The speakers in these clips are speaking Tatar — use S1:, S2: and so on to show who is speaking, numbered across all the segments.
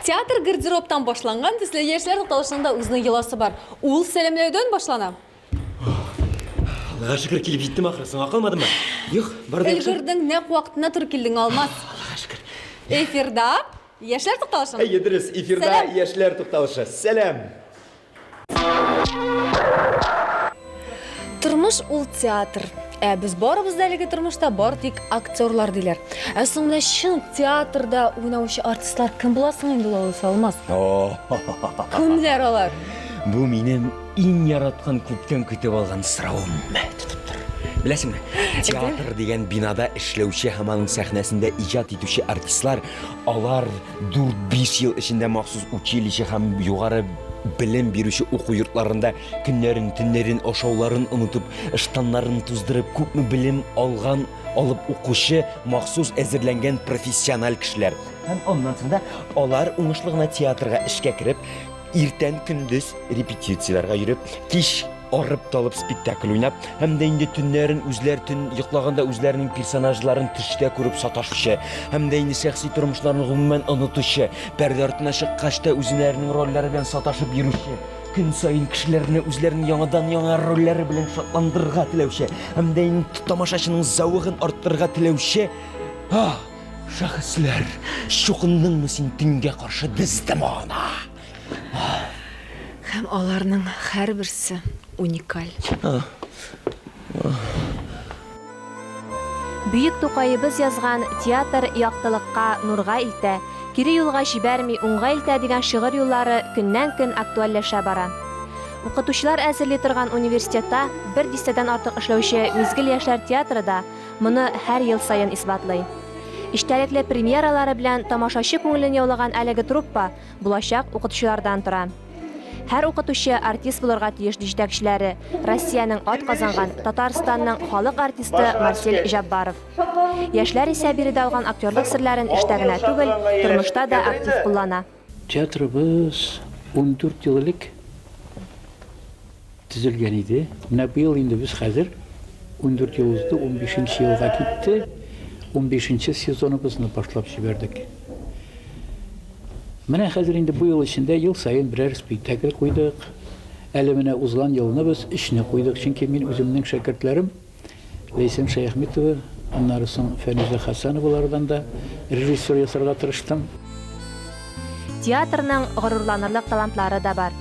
S1: Театр гардеробтан башланган төсле яшьләр тукталышының да үзенең йоласы бар. Ул сәламләүдән башлана.
S2: Аллага шөкер, килеп җиттем ахры, соңга калмадыммы? Юк, бар да яхшы.
S1: Өлгердең, нәкъ вакытына туры килдең, Алмаз.
S2: Аллага шөкер.
S1: Эфирда яшьләр тукталышы.
S2: Әйе, дөрес, эфирда
S1: Сәлам.
S2: яшьләр тукталышы. Сәлам!
S1: Тормыш ул театр. Ә без барыбыз да әлеге тормышта бар тик актерлар диләр. Ә соң менә чын театрда уйнаучы артистлар кем була соң инде ул алайса, Алмаз? Кемнәр алар?
S2: Бу минем иң яраткан, күптән көтеп алган соравым. Мә, тотып тор. Беләсеңме, театр дигән бинада эшләүче һәм аның сәхнәсендә иҗат итүче артистлар, алар 4-5 ел эчендә махсус училище һәм югары белем бирүче уку йортларында көннәрен, төннәрен, ашауларын онытып, ыштаннарын туздырып, күпме белем алган, алып укучы, махсус әзерләнгән профессиональ кешеләр. Һәм аннан соң да алар уңышлы гына театрга эшкә кереп, иртән көндез репетицияләргә йөреп, кич арып-талып спектакль уйнап, һәм дә инде төннәрен үзләр төн йоклаганда үзләренең персонажларын төштә күреп саташучы, һәм дә инде шәхси тормышларын гомумән онытучы, пәрдә артына чыккач та үзләренең рольләре белән саташып йөрүче, көн саен кешеләрне үзләренең яңадан-яңа рольләре белән шатландырырга теләүче, һәм дә инде тамашачының зәвыгын арттырырга теләүче, аһ, шәхесләр. Чукындыңмы син төнгә каршы Дездемона?
S1: Һәм аларның һәрберсе уникаль.
S3: Бөек Тукаебыз язган Театр яктылыкка, нурга илтә, кире юлга җибәрми, уңга илтә дигән шигырь юллары көннән-көн актуальләшә бара. Укытучылар әзерли торган университетта бер дистәдән артык эшләүче Мизгел яшьләр театры да моны һәр ел саен исбатлый. Эчтәлекле премьералары белән тамашачы күңелен яулаган әлеге труппа булачак укытучылардан тора. Һәр укытучы артист булырга тиеш, ди җитәкчеләре, Россиянең атказанган, Татарстанның халык артисты Марсель Җаббаров. Яшьләр исә биредә алган актерлык серләрен эштә генә түгел, тормышта да актив куллана.
S4: Театрыбыз 14 ел элек төзелгән иде. Менә быел инде без хәзер 14 ел узды, унбишенче елга китте, унбишенче сезоныбызны башлап җибәрдек. Менә хәзер инде бу ел эчендә ел саен берәр спектакль куйдык. Әле менә узган елны без өчне куйдык, чөнки мин үземнең шәкертләрем Ләйсән Шәяхметова, аннары соң Фәнүзә Хәсәновалардан да режиссер ясарга тырыштым.
S3: Театрның горурланырлык талантлары да бар.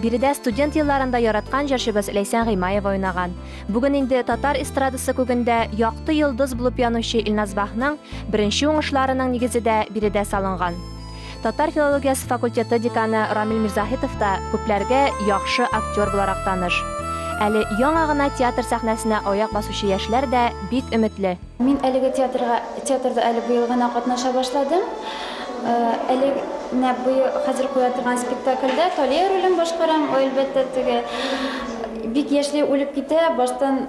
S3: Биредә студент елларында яраткан җырчыбыз Ләйсән Гыймаева уйнаган. Бүген инде татар эстрадасы күгендә якты йолдыз булып янучы Илназ Бахның беренче уңышларының нигезе дә биредә салынган. Татар филологиясе факультеты деканы Рамил Мирзаһитов та күпләргә яхшы актер буларак таныш. Әле яңа гына театр сәхнәсенә аяк басучы яшьләр дә бик өметле.
S5: Мин әлеге театрга, театрда әле быел гына катнаша башладым. Әле менә быел хәзер куя торган спектакльдә Талия ролен башкарам. Ул, әлбәттә, теге бик яшьли үлеп китә, баштан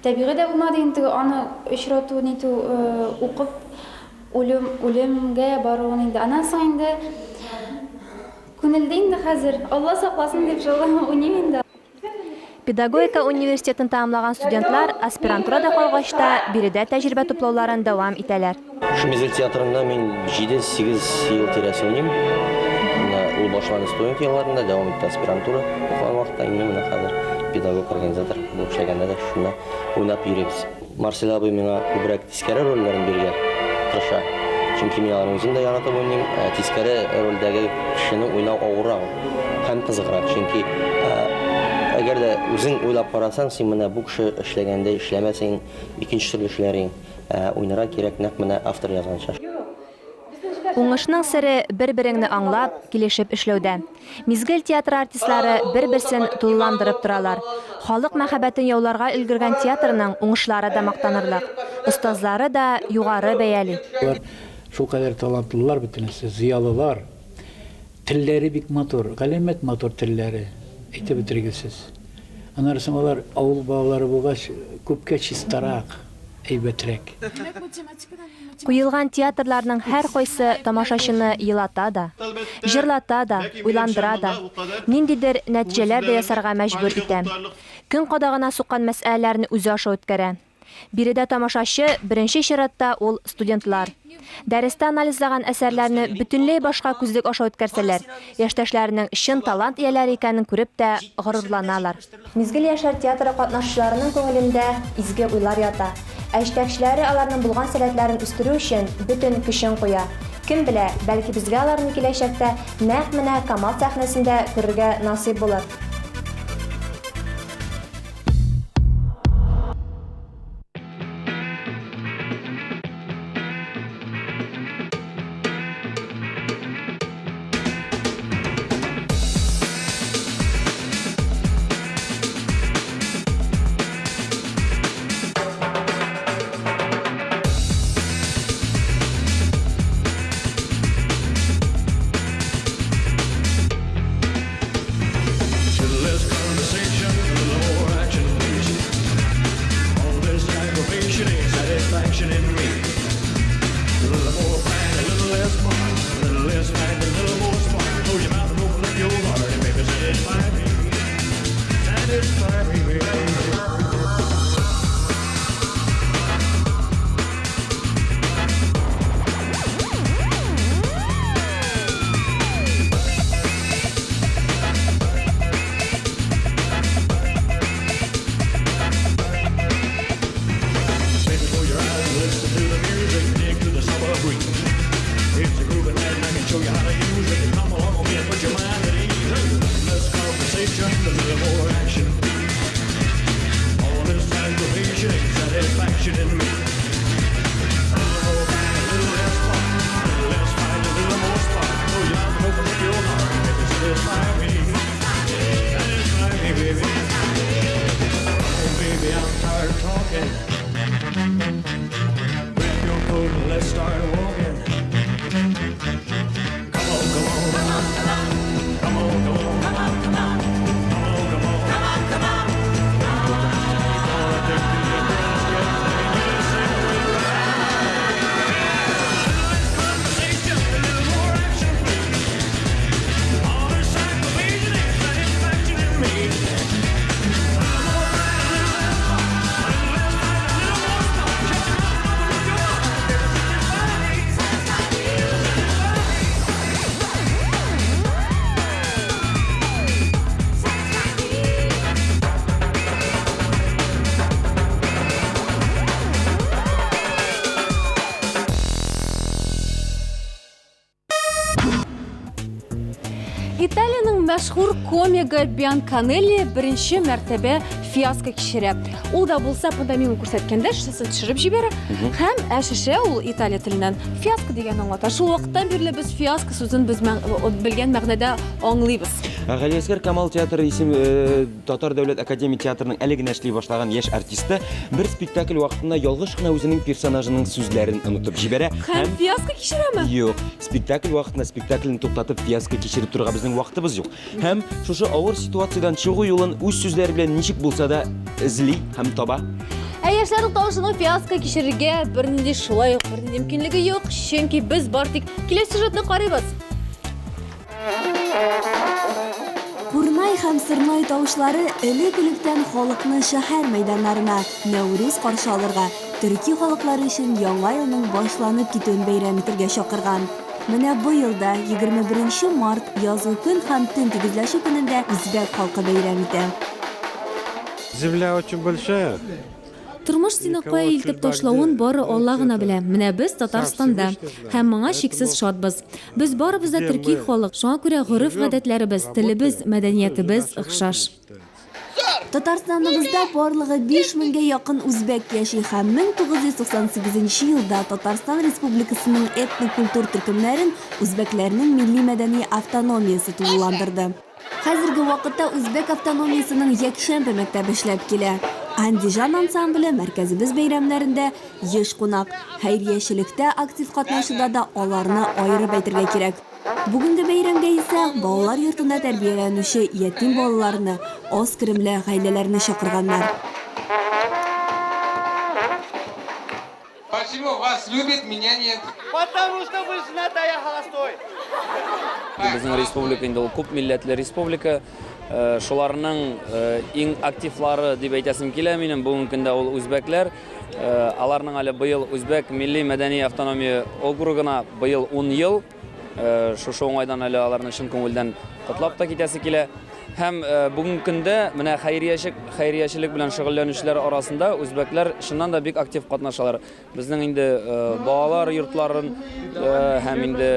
S5: табигый дә булмады инде теге аны очрату, нитү, укып үлем, үлемгә баруын инде. Аннан соң инде күнелде инде хәзер. Алла сакласын дип шул уйныйм инде.
S3: Педагогика университетын тәмамлаган студентлар аспирантурада калгач та биредә тәҗрибә туплауларын дәвам итәләр.
S6: Шушы Мизгел театрында мин җиде-сигез ел тирәсе уйныйм. Менә ул башланды студент елларында, дәвам итте аспирантура укыган вакытта, инде менә хәзер педагог-организатор булып эшләгәндә дә шунда уйнап йөрибез. Марсель абый миңа күбрәк тискәре рольләрен бирергә тырыша. Чөнки мин аларны үзем дә яратып уйныйм. Ә тискәре рольдәге кешене уйнау авыррак һәм кызыграк. Чөнки әгәр дә үзең уйлап карасаң, син менә бу кеше эшләгәндәй эшләмәсең, икенче төрле эшләр идең. Ә уйнарга кирәк нәкъ менә автор язганча.
S3: Уңышның сере, бер-береңне аңлап, килешеп эшләүдә. Мизгел театры артистлары бер-берсен тулыландырып торалар. Халык мәхәббәтен яуларга өлгергән театрның уңышлары да мактанырлык. Остазлары да югары бәяли.
S4: Алар шулкадәр талантлылар бөтенесе, зыялылар. Телләре бик матур, галәмәт матур телләре, әйтеп бетергесез. Аннары соң алар авыл балалары булгач, күпкә чистарак, әйбәтрәк.
S3: Куелган театрларның һәркайсы тамашачыны елата да, җырлата да, уйландыра да, ниндидер нәтиҗәләр дә ясарга мәҗбүр итә. Көн кадагына суккан мәсьәләләрне үзе аша үткәрә. Биредә тамашачы, беренче чиратта, ул студентлар. Дәрестә анализлаган әсәрләрне бөтенләй башка күзлек аша үткәрсәләр, яшьтәшләренең чын талант ияләре икәнен күреп тә горурланалар. Мизгел яшьләр театры катнашучыларының күңелендә изге уйлар ята. Ә җитәкчеләре аларның булган сәләтләрен үстерү өчен бөтен көчен куя. Кем белә, бәлки безгә аларны киләчәктә нәкъ менә Камал сәхнәсендә күрергә насыйп булыр.
S1: Италиянең мәшһүр комигы Бианканелли беренче мәртәбә фиаско кичерә. Ул да булса пантомима күрсәткәндә шешәсен төшереп җибәрә һәм ә шешә ул италия теленнән фиаско дигәнне аңлата. Шул вакыттан бирле без фиаско сүзен без белгән мәгънәдә аңлыйбыз.
S2: Галиәсгар Камал театры исем э, Татар дәүләт академия театрының әле генә эшли башлаган яшь артисты бер спектакль вакытында ялгыш кына үзенең персонажының сүзләрен онытып җибәрә.
S1: Һәм фиаско кичерәме?
S2: Юк, спектакль вакытында спектакльне туктатып фиаско кичереп торырга безнең вакытыбыз юк. Һәм шушы авыр ситуациядән чыгу юлын үз сүзләре белән ничек булса да эзли һәм таба.
S1: Ә яшьләр тукталышының фиаско кичерергә бернинди шулай ук бернинди мөмкинлеге юк, чөнки без бар тик киләсе сюжетны карыйбыз.
S7: Курнай һәм сырнай тавышлары элек-электән халыкны шәһәр мәйданнарына Нәүрүз каршы алырга, төрки халыклары өчен Яңа елның башланып китүен бәйрәм итергә чакырган. Менә быел да 21 март язгы көн һәм төн тигезләшү көнендә үзбәк халкы бәйрәм итә.
S8: Земля очень большая.
S1: Тормыш сине кая илтеп ташлавын бары Алла гына белә. Менә без Татарстанда. Һәм моңа чиксез шатбыз. Без барыбыз да төрки халык, шуңа күрә гореф-гадәтләребез, телебез, мәдәниятебез охшаш.
S7: Татарстаныбызда барлыгы 5 меңгә якын үзбәк яши һәм 1998 нче елда Татарстан Республикасының этнокультур төркемнәрен үзбәкләрнең милли-мәдәни автономиясе тулыландырды. Хәзерге вакытта үзбәк автономиясенең якшәмбе мәктәбе эшләп килә. Андижан ансамбле мәркәзебез бәйрәмнәрендә еш кунак. Хәйриячелектә актив катнашуда да аларны аерып әйтергә кирәк. Бүгенге бәйрәмгә исә балалар йортында тәрбияләнүче ятим балаларны, аз керемле гаиләләрне чакырганнар.
S9: Почему вас любят, меня нет?
S10: Потому что вы женат, а я холостой.
S11: Безнең республика инде ул күп милләтле республика. Э, шуларның э, иң активлары дип әйтәсем килә минем бүгенге көндә ул үзбәкләр. Э, аларның әле быел Үзбәк милли мәдәни автономия округына быел 10 ел. Шушы уңайдан әле аларны чын күңелдән котлап та китәсе килә. Һәм бүгенге көндә менә хәйриячелек хәйриячелек белән шөгыльләнүчеләр арасында үзбәкләр чыннан да бик актив катнашалар. Безнең инде балалар йортларын һәм инде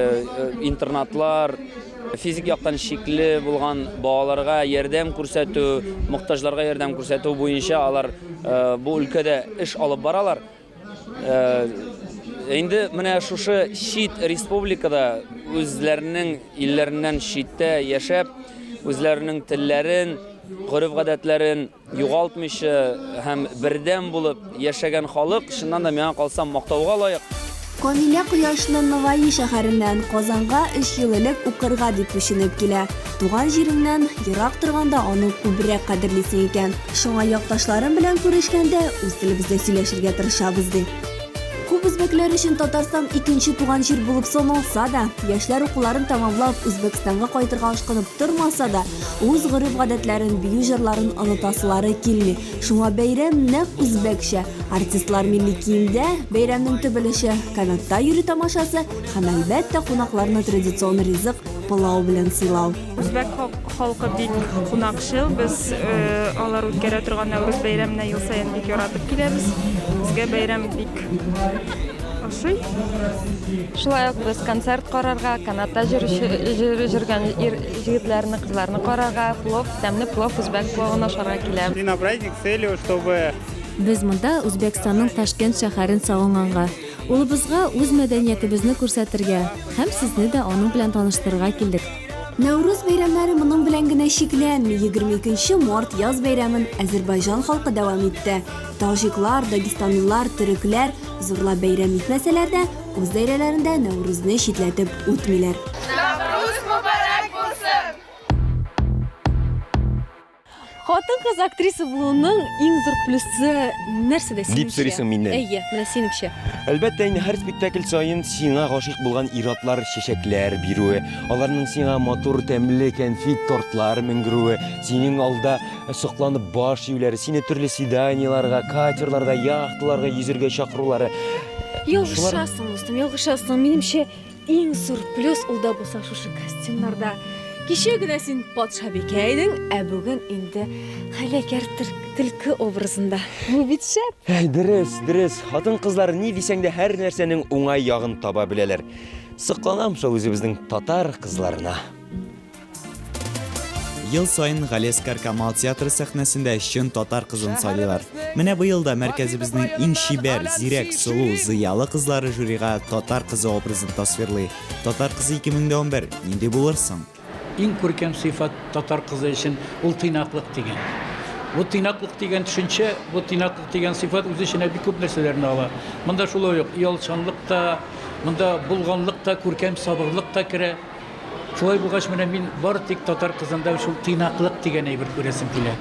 S11: интернатлар, физик яктан шикле булган балаларга ярдәм күрсәтү, мохтаҗларга ярдәм күрсәтү буенча алар бу өлкәдә эш алып баралар. Инде менә шушы чит республикада үзләренең илләреннән читтә яшәп, үзләренең телләрен, гореф-гадәтләрен югалтмыйча һәм бердәм булып яшәгән халык, чыннан да, миңа калса, мактауга лаек.
S7: Камилә Кояшлы Наваи шәһәреннән Казанга өч ел элек укырга дип күченеп килә. Туган җиреңнән ерак торганда аны күбрәк кадерлисең икән. Шуңа якташларым белән күрешкәндә үз телебездә сөйләшергә тырышабыз, ди. Күп үзбәкләр өчен Татарстан икенче туган җир булып саналса да, яшьләр укуларын тәмамлап, Үзбәкстанга кайтырга ашкынып тормаса да, үз гореф-гадәтләрен, бию җырларын онытасылары килми. Шуңа бәйрәм нәкъ үзбәкчә. Артистлар милли киемдә, бәйрәмнең төп өлеше, канатта йөрү тамашасы һәм, әлбәттә, кунакларны традицион ризык, пылау белән сыйлау.
S12: Үзбәк халкы бик кунакчыл. Без алар үткәрә торган Нәүрүз бәйрәменә ел саен бик яратып киләбез. Безгә бәйрәм бик ошый.
S13: Шулай ук без концерт карарга, канатта йөргән ир егетләрне, кызларны карарга, плов, тәмле плов, үзбәк пловын ашарга киләм.
S14: На праздник с целью, чтобы
S1: Без монда Үзбәкстанның Ташкент шәһәрен сагынганга, улыбызга үз мәдәниятебезне күрсәтергә һәм сезне дә аның белән таныштырырга килдек.
S7: Нәүрүз бәйрәмнәре моның белән генә чикләнми. 22 март яз бәйрәмен Әзербайҗан халкы дәвам итте. Таҗиклар, дагестанлылар, төрекләр зурлап бәйрәм итмәсәләр дә, үз даирәләрендә Нәүрүзне читләтеп үтмиләр.
S15: Нәүрүз мөбарәк булсын!
S1: Хатын-кыз актриса булуның иң зур плюсы нәрсәдә синеңчә?
S2: Дип сорыйсың миннән.
S1: Әйе, менә синеңчә.
S2: Әлбәттә, инде һәр спектакль саен сиңа гашыйк булган ир-атлар чәчәкләр бирүе, аларның сиңа матур, тәмле кәнфит, тортлар менгерүе, синең алда сокланып баш июләре, сине төрле свиданиеларга, катерларга, яхталарга йөзергә чакырулары.
S1: Ялгышасың, дустым, ялгышасың. Минемчә, Иң зур плюс ул да булса шушы костюмнарда. Кичә генә син патшабикә идең, ә бүген инде хәйләкәр төлке образында. Бу бит шәп.
S2: Әй, дөрес, дөрес. Хатын-кызлар ни дисәң дә һәр нәрсәнең уңай ягын таба беләләр. Сокланам шул үзебезнең татар кызларына.
S16: Ел саен Галиәскар Камал театры сәхнәсендә чын татар кызын сайлыйлар. Менә быел да мәркәзебезнең иң чибәр, зирәк, сылу, зыялы кызлары жюрига татар кызы образын тасвирлый. Татар кызы 2011 нинди булыр соң?
S4: Иң күркәм сыйфат татар кызы өчен ул тыйнаклык дигән. Бу тыйнаклык дигән төшенчә, бу тыйнаклык дигән сыйфат үз эченә бик күп нәрсәләрне ала. Монда шулай ук оялчанлык та, монда булганлык та, күркәм сабырлык та керә. Шулай булгач, менә мин бары тик татар кызында шул тыйнаклык дигән әйбер күрәсем килә.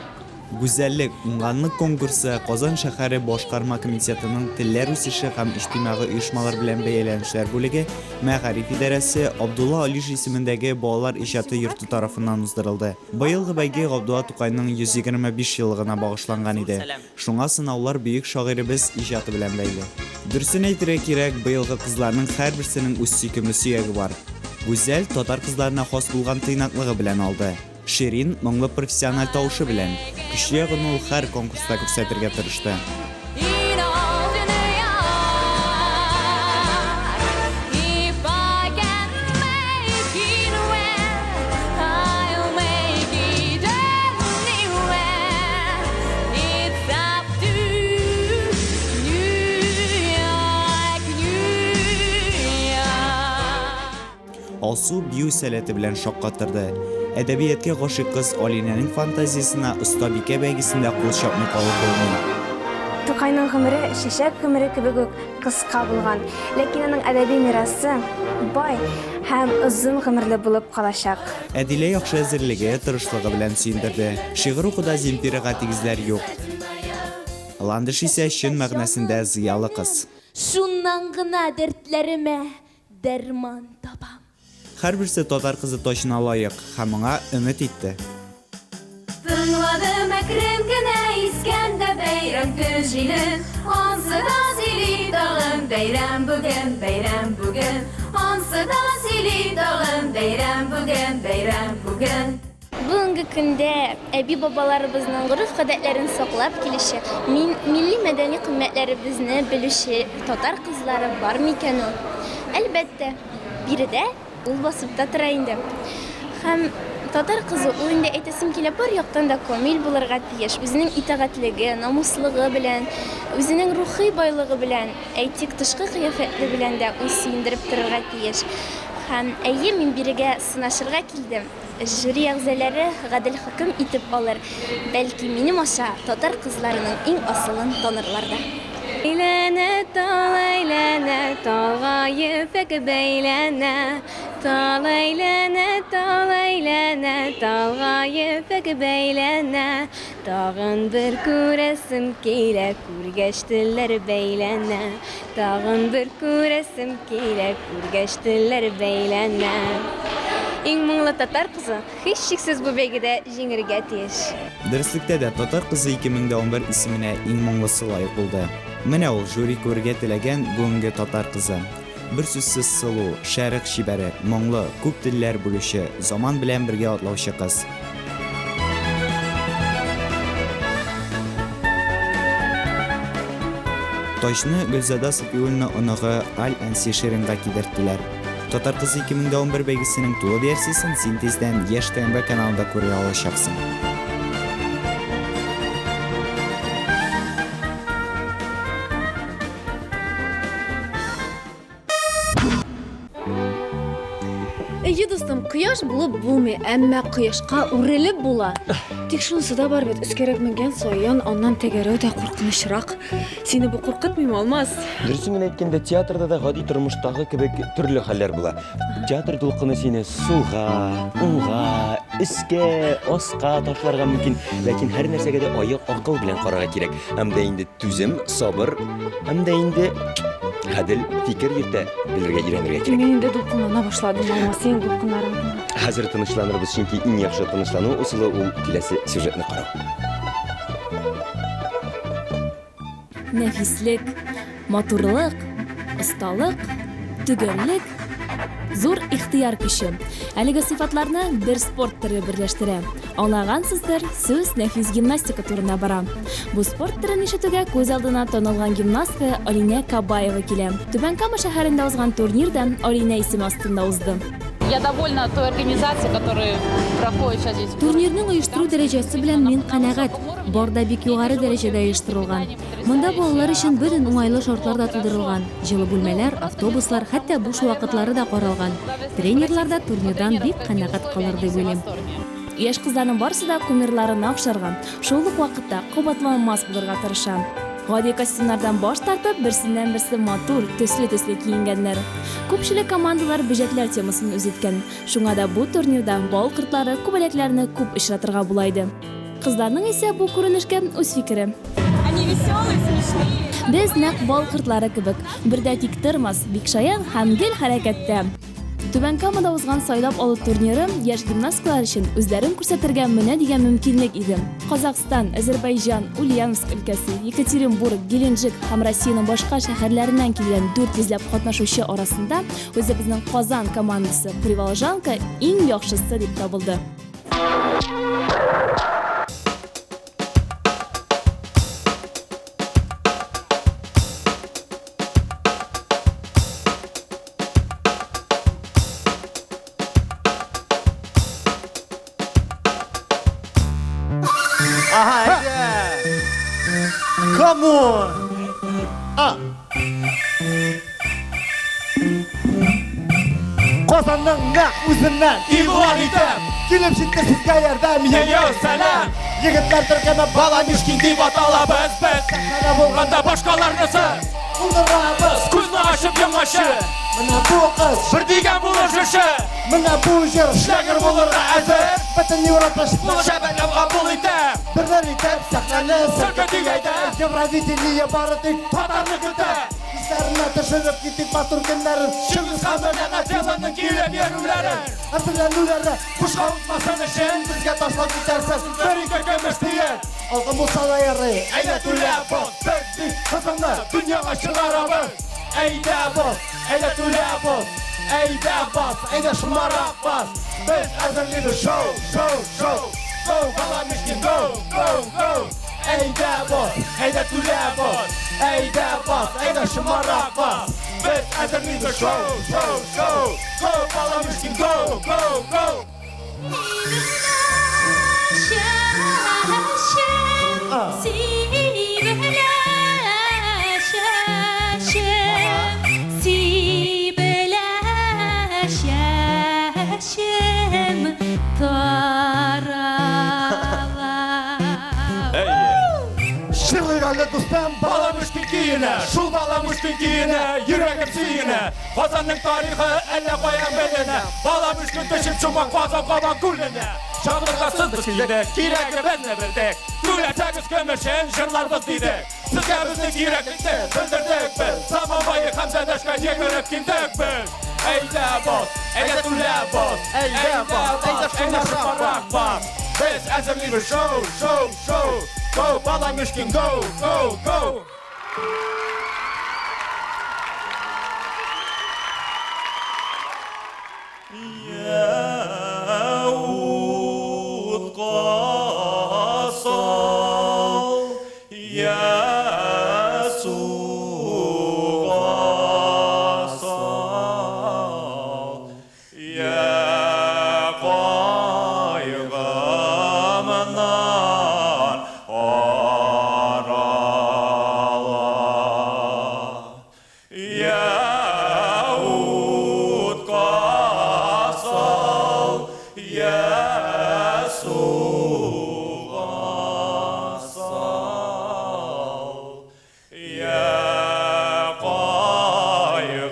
S16: Гүзәллек, уңганлык конкурсы Казан шәһәре Башкарма комитетының телләр үсеше һәм иҗтимагый оешмалар белән бәяләнешләр бүлеге, мәгариф идарәсе, Абдулла Алиш исемендәге балалар иҗаты йорты тарафыннан уздырылды. Быелгы бәйге Габдулла Тукайның 125 еллыгына багышланган иде. Шуңа сынаулар бөек шагыйребез иҗаты белән бәйле. Дөресен әйтергә кирәк, быелгы кызларның һәрберсенең үз сөйкемле сөяге бар. Гүзәл татар кызларына хас булган тыйнаклыгы белән алды. Ширин, моңлы профессиональ тавышы белән. Көчле ягын ул һәр конкурста күрсәтергә тырышты. Алсу бию сәләте белән шаккатырды. Әдәбияткә гашыйк кыз Алинәнең фантазиясенә Остабикә бәйгесендә кул чапмый калып булмый.
S5: Тукайның гомере чәчәк гомере кебек үк кыска булган. Ләкин аның әдәби мирасы бай. һәм озын гомерле булып калачак.
S16: Әдилә яхшы әзерлеге, тырышлыгы белән сөендерде. Шигырь укуда Земфирага тигезләр юк. Ландыш исә чын мәгънәсендә зыялы кыз.
S17: Шуннан гына дәртләремә дәрман табам.
S16: Һәрберсе татар кызы таҗына лаек һәм моңа өмет итте.
S15: Тыңладым әкрен генә искән дә бәйрәм көн җилен, Ансы да сөйли тагын бәйрәм бүген, бәйрәм бүген. Ансы да сөйли тагын бәйрәм бүген, бәйрәм бүген.
S5: Бүгенге көндә әби-бабаларыбызның гореф-гадәтләрен саклап килүче, милли мәдәни кыйммәтләребезне белүче татар кызлары бар микән ул? Әлбәттә, биредә ул басып та тора инде. Һәм татар кызы ул инде әйтәсем килә, бар яктан да камил булырга тиеш. Үзенең итагатьлеге, намуслыгы белән, үзенең рухи байлыгы белән, әйтик, тышкы кыяфәте белән дә ул сөендереп торырга тиеш. Һәм әйе, мин бирегә сынашырга килдем. Жюри әгъзалары гадел хөкем итеп алыр, бәлки, минем аша татар кызларының иң асылын танырлар да.
S13: Әйләнә тал, әйләнә талга ефәк бәйләнә, Тал әйләнә, тал әйләнә, талга ефәк бәйләнә. Тагын бер күрәсем килә, күргәч телләр бәйләнә. Тагын бер күрәсем килә, күргәч телләр бәйләнә.
S5: Иң моңлы татар кызы, һичшиксез бу бәйгедә җиңергә тиеш.
S16: Дөреслектә дә, Татар кызы 2011 исеменә иң моңлысы лаек булды. Менә ул, жюри күрергә теләгән бүгенге татар кызы. Берсүзсез сылу, шәрык чибәре, моңлы, күп телләр белүче, заман белән бергә атлаучы кыз. Таҗны Гөлзада Сафиуллина оныгы Аль Әнси Ширинга кидерттеләр. Татар кызы 2011 бәйгесенең тулы версиясен син тиздән Яшь ТНВ каналында күрә алачаксың.
S1: Әйе, дустым, кояш булып булмый, әмма кояшка үрелеп була. Тик шунысы да бар бит, өскәрәк менгән саен аннан тәгәрәү дә куркынычрак. Сине бу куркытмыймы, Алмаз?
S2: Дөресен генә әйткәндә, театрда да гади тормыштагы кебек төрле хәлләр була. Театр дулкыны сине сулга, уңга, өскә, аска ташларга мөмкин. Ләкин һәр нәрсәгә дә аек акыл белән карарга кирәк. Һәм дә инде түзем, сабыр, һәм дә инде гадел фикер йөртә белергә өйрәнергә кирәк.
S1: Мин инде дулкынлана башладым, Алмаз, синең дулкыннарың.
S2: Хәзер тынычланырбыз, чөнки иң яхшы тынычлану ысулы ул киләсе сюжетны карау.
S7: Нәфислек, матурлык, осталык, төгәллек, зур ихтыяр көче. Әлеге сыйфатларны бер спорт төре берләштерә. Аңлагансыздыр, сүз нәфис гимнастика турында бара. Бу спорт төрен ишетүгә күз алдына танылган гимнастка Алинә Кабаева килә. Түбән Кама шәһәрендә узган турнир да Алинә исеме астында узды.
S18: Я довольна той организацией, которая проходит сейчас здесь.
S1: Турнирның оештыру дәрәҗәсе белән мин канәгать. Бар да бик югары дәрәҗәдә оештырылган. Монда балалар өчен бөтен уңайлы шартлар да тудырылган. Җылы бүлмәләр, автобуслар, хәтта буш вакытлары да каралган. Тренерлар да турнирдан бик канәгать калыр дип уйлыйм.
S7: Яшь кызларның барысы да кумирларына охшарга, шул ук вакытта кабатланмас булырга тырыша. Гади костюмнардан баш тартып, берсеннән-берсе матур, төсле-төсле киенгәннәр. Күпчелек командалар бөҗәкләр темасын үз иткән. Шуңа да бу турнирда бал кортлары, күбәләкләрне күп очратырга була иде. Кызларның исә бу күренешкә үз фикере.
S15: Они веселые, смешные.
S7: Без нәкъ бал кортлары кебек, бер дә тик тормас, бик шаян һәм гел хәрәкәттә. Түбән Камада узган сайлап алу турниры яшь гимнасткалар өчен үзләрен күрсәтергә менә дигән мөмкинлек иде. Казахстан, Әзербайҗан, Ульяновск өлкәсе, Екатеринбург, Геленджик һәм Россиянең башка шәһәрләреннән килгән 400 ләп катнашучы арасында үзебезнең Казан командасы Приволжанка иң яхшысы дип табылды.
S10: Ага, әйдә. Come on. А. Казанның нәкъ үзеннән игълан итәм. Килеп җитте сезгә ярдәм, йо сәлам. Егетләр төркеме Баламишкин дип аталабыз без. Сәхнәдә булганда башкаларнысы. Булдырабыз. Күзне ачып йомганчы. Менә бу кыз. Бер дигән булыр шушы. Менә бу җыр шлягер булырга әзер. Бөтен Европа Кул чәбәкләп кабул итә. Дер-дер итеп сәхнәне селкетик әйдә. Евровидение бары тик татарны көтә. Исләренә төшереп китик матур көннәрен. Чингисхан белән Атилланың килеп йөрүләрен. Әзерләнүләре бушка узмасын өчен безгә ташлап китәрсез бер-ике көмеш тиен. Алтын булса да ярый, әйдә түләп бас. Без бит кызыңны дөньяга чыгарабыз. Әйдә бас, әйдә түләп бас. Әйдә бас, әйдә шомарак бас. Без әзерлибез шоу, шоу, шоу. Go, Баламишкин, go, go, go. Әйдә бас, әйдә түләп бас. Әйдә бас, әйдә шомарак бас. Без әзерлибез шоу, шоу, шоу. Go, Баламишкин, go, go, go.
S15: Сибелә чәчем, тарала.
S10: Җырлыйк әле, дустым, Баламишкин көенә, шул Баламишкин көенә, йөрәгем сөенә. Казанның тарихы әллә каян беленә. Баламишкин төшеп чума Казан Кабан күленә. Чабыргасыз без килдек, кирәгебезне белдек. Түләсәгез көмешен җырларбыз дидек. Сезгә безнең кирәклекне белдердек без. Заман бае Хәмзәдәшкә йөгереп килдек без. Әйдә бас, әйдә түләп бас. Әйдә бас, әйдә шомарак бас. Без әзерлибез шоу, шоу, шоу. Go, Баламишкин, go, go, go. Утка сал, я суга сал, я кайгымнан арала. Я утка сал, я суга сал, я кайгымнан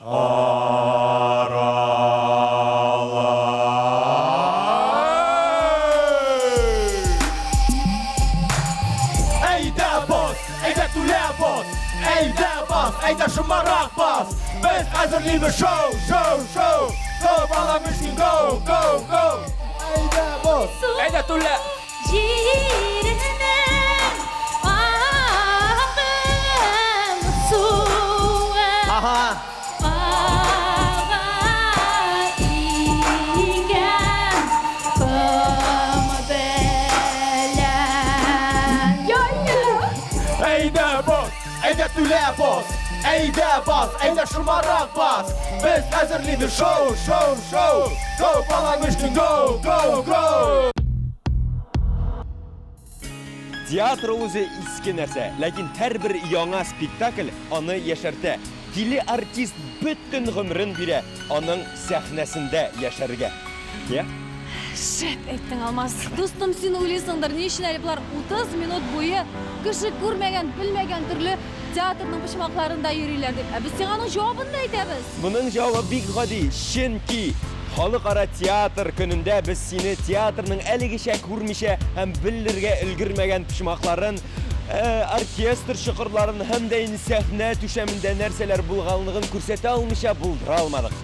S10: арала. Әйдә бас, әйдә түләп бас, әйдә бас, әйдә шомарак бас. Без әзерлибез шоу, шоу, шоу. Go, Баламишкин, go, go, go. Әйдә бас, әйдә түлә.
S15: Җиренең агым суы ага икән кем белә.
S10: Әйдә бас, әйдә түләп бас. Әйдә бас, әйдә шомарак бас. Без әзерлибез шоу, шоу, шоу. Go, Баламишкин, go, go, go.
S2: Театр ул үзе иске нәрсә, ләкин һәрбер яңа спектакль аны яшәртә. Тиле артист бөтен гомерен бирә аның сәхнәсендә яшәргә. Я?
S1: Шәп әйттең, Алмаз. Дустым, син уйлыйсыңдыр, ни өчен әле болар 30 минут буе кеше күрмәгән, белмәгән төрле театрның почмакларында йөриләр дип. Ә без сиңа аның җавабын да әйтәбез.
S2: Моның җавабы бик гади. Чөнки Халыкара театр көнендә без сине театрның әлегечә күрмичә һәм белергә өлгермәгән почмакларын, оркестр чокырларын һәм дә инде сәхнә түшәмендә нәрсәләр булганлыгын күрсәтә алмыйча булдыра алмадык.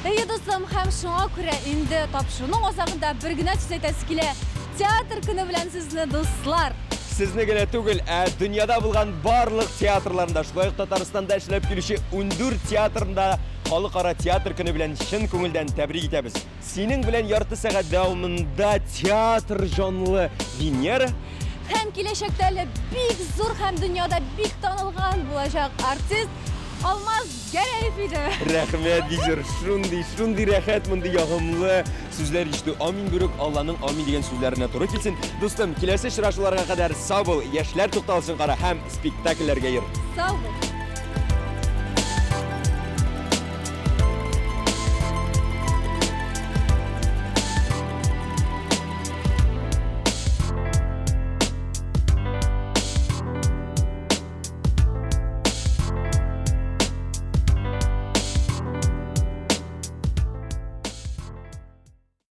S1: Әйе, дустым, һәм шуңа күрә инде тапшыруның азагында бер генә сүз әйтәсе килә. Театр көне белән сезне, дуслар!
S2: Сезне генә түгел, ә дөньяда булган барлык театрларында, шулай ук Татарстанда эшләп килүче 14 театрында Халыкара театр көне белән чын күңелдән тәбрик итәбез. Синең белән ярты сәгать дәвамында театр җанлы Венера
S1: һәм киләчәктә әле бик зур һәм дөньяда бик танылган булачак артист Алмаз Гәрәев иде.
S2: Рәхмәт, Гизер, шундый, шундый рәхәт мондый ягымлы сүзләр ишетү. Амин берүк Алланың амин дигән сүзләренә туры килсен. Дустым, киләсе очрашуларга кадәр сау бул, яшьләр тукталышын кара һәм спектакльләргә йөр.
S1: Сау бул.